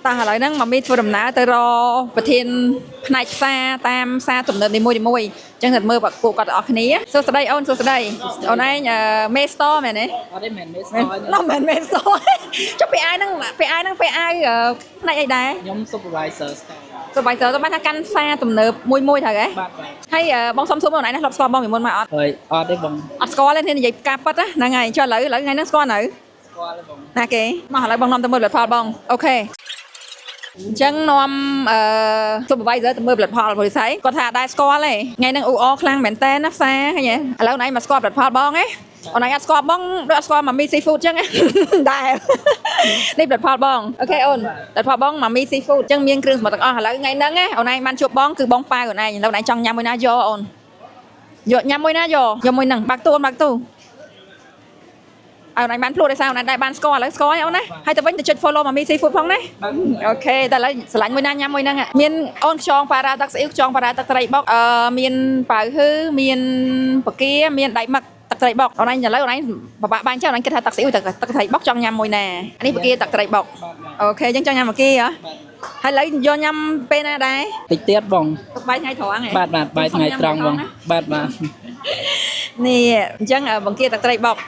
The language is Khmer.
តោះឥឡូវហ្នឹងម៉ាមីធ្វើដំណើរទៅរកប្រធានផ្នែកផ្សារតាមផ្សារទំនើបនីមួយៗអញ្ចឹងតែមើលពួកគាត់ទាំងអស់គ្នាសួស្តីអូនសួស្តីអូនឯងអឺមេ store មែនទេ? អត់ទេមែនមេស្ មែន ទ នោះមិនមែន store ចុះ PI ហ្នឹង PI ហ្នឹង PI អឺផ្នែកអីដែរ? ខ្ញុំ supervisor store។ supervisor ទៅបានថាកាន់ផ្សារទំនើបមួយមួយត្រូវហ៎? បាទបាទ ហើយអឺបងសុំសួរបងអូនឯងណាធ្លាប់ស្គាល់បងពីមុនមកអត់? ហើយអត់ទេបង។ អត់ស្គាល់ទេនេះនិយាយការប៉ិតណាហ្នឹងហើយចុះឥឡូវថ្ងៃហ្នឹងស្គាល់នៅ? ស្គាល់ទេបង។ ណាគេមកឥឡូវបងនាំទៅមើលផលិតផលបង OK អញ្ចឹងនាំអឺ supervisor ទៅមើលផលិតផលព្រោះស្អីគាត់ថាអត់ដែរស្គាល់ទេថ្ងៃហ្នឹងអ៊ូអខ្លាំងមែនតើណាផ្សារឃើញទេឥឡូវអូនឯងមកស្គាល់ផលិតផលបងហ៎អូនឯងអត់ស្គាល់បងដូចអត់ស្គាល់ម៉ាមី seafood អញ្ចឹងហ៎ ដែរនេះផលិតផលបង OK អូនផលិតផលបងម៉ាមី seafood អញ្ចឹងមានគ្រឿងសមុទ្រទាំងអស់ឥឡូវថ្ងៃហ្នឹងណាអូនឯងបានជួបបងគឺបងប៉ាវអូនឯងឥឡូវអូនឯងចង់ញ៉ាំមួយណាយកអូនយកញ៉ាំមួយណាយកយកមួយហ្នឹងបាក់ទូអូនបាក់ទូ ឲ្យអូនឯងបានភ្លក់ដោយសារអូនឯងដែរបានស្គាល់ឥឡូវស្គាល់ហើយអូនណាហើយទៅវិញទៅចុច follow ម៉ាមី seafood ផងណា OK តែឥឡូវស្រឡាញ់មួយណាញ៉ាំមួយហ្នឹងមានអូនខ្យងប៉ារ៉ាទឹកស្អ៊ីវខ្យងប៉ារ៉ាទឹកត្រីបុកអឺមានប៉ៅហឺមានបកាមានដៃមឹកទឹកត្រីបុកអូនឯងឥឡូវអូនឯងបបាក់បាញ់ចុះអូនឯងគិតថាទឹកស្អ៊ីវទឹកទឹកត្រីបុកចង់ញ៉ាំមួយណាអានេះបកាទឹកត្រីបុក បាទបាទ OK អញ្ចឹងចង់ញ៉ាំបកាហ៎? បាទ។ ហើយឥឡូវយកញ៉ាំពេលណាដែរ? តិចទៀតបង។ ទុកបាយថ្ងៃត្រង់ហ៎? បាទបាទបាយថ្ងៃត្រង់បងបាទបាទ។ នេះអញ្ចឹងបង្គាទឹកត្រីបុក។